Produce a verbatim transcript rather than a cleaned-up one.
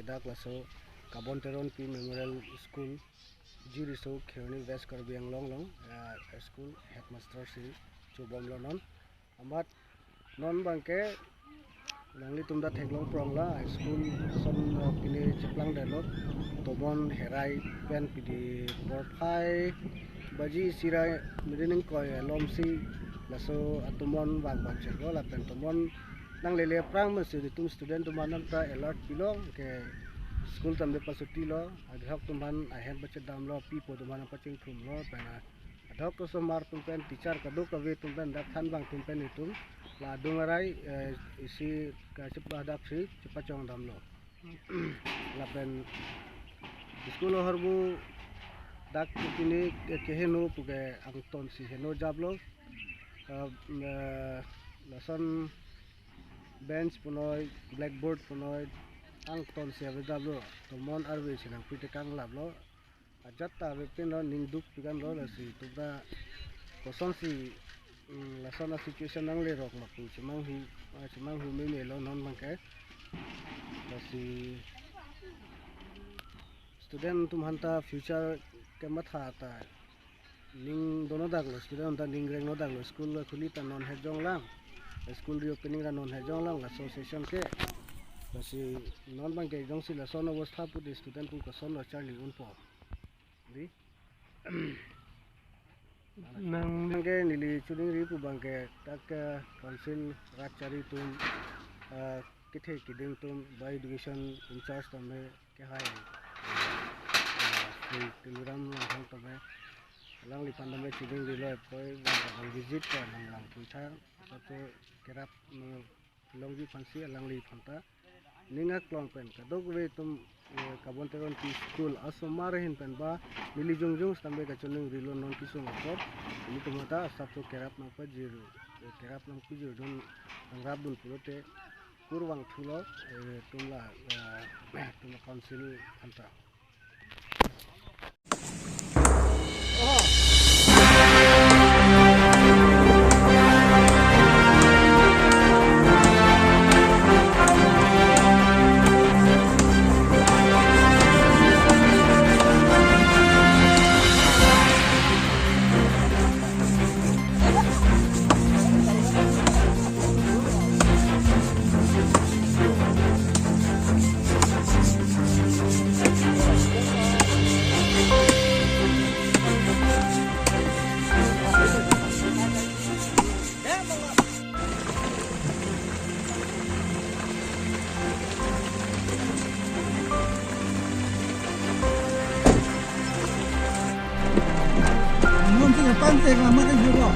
Dak laso Kabon Teronpi Memorial School, Jiriso, Kheroni, West Karbi Anglong along, ah, school headmaster si chobomlo non. Amat non abangke nanglitum ta theklong prong la, school ason, ah, pine cheplangdetlo, tomon herai pen pidi porphai baji isi ra midi ningkoi alom si laso atomon vang vang cheklo lapen tomon nanglele aphrang masi nelitum student atum aphan ta alert pilo ke school tame pasutilo, adhok atum aphan ahem pachedamlo, pipo atum aphan pachingthumlo, pen adhok osomar atum pen teacher kadokave atum pen dak thanbang atum pen itum la adung arai, eh, isi kachepa dak si chepachongdamlo. Lapen school ahormu dak pine keheno puke angton si heno japlo. Ah, eh, lason bench punoi, blackboard punoi, angton si ave japlo. Tomon arve si nangpi tekang laplo. Ajat ta avepinlo, ning duk pikanlo, lasi itum ta kosonsi, mm, lason a situation nanglerok ma pu chemanghu, ah, chemanghu memelo non abangke. Lasi student atum aphan ta future kematha ta ning dono daklo, student atum ta ning rengno daklo, school khuli ta non hejong lang, school reopening ra non hejong lang, laso situation ke. Lasi non abangke jongsi lason obostha pute student atum kosonlo charli unpo. Di? Nang- Abangke neli choningri pu abangke dak, eh, council rat chari atum, eh, kethe keding atum, ba education in charge tame kehai, eh, Shri Tuliram Ronghang tame, alangliphan tame choningrilo, epoi abang visit ta nanglang puitha, satu kerap, mm, longji aphansi alangliphan ta ning aklong pen kadokave atum, eh, Kabon Teronpi school asomar ahin pen ba neli jongjong stambe kachoningrilo non kesung apor. Nelitum ta asap to kerap nangpajir, eh, kerap nangpajir dun, nangrap dun pulote kurvangthulo, eh, itum la, eh, itum council aphan ta. Ngunting apang teng amat ang hero.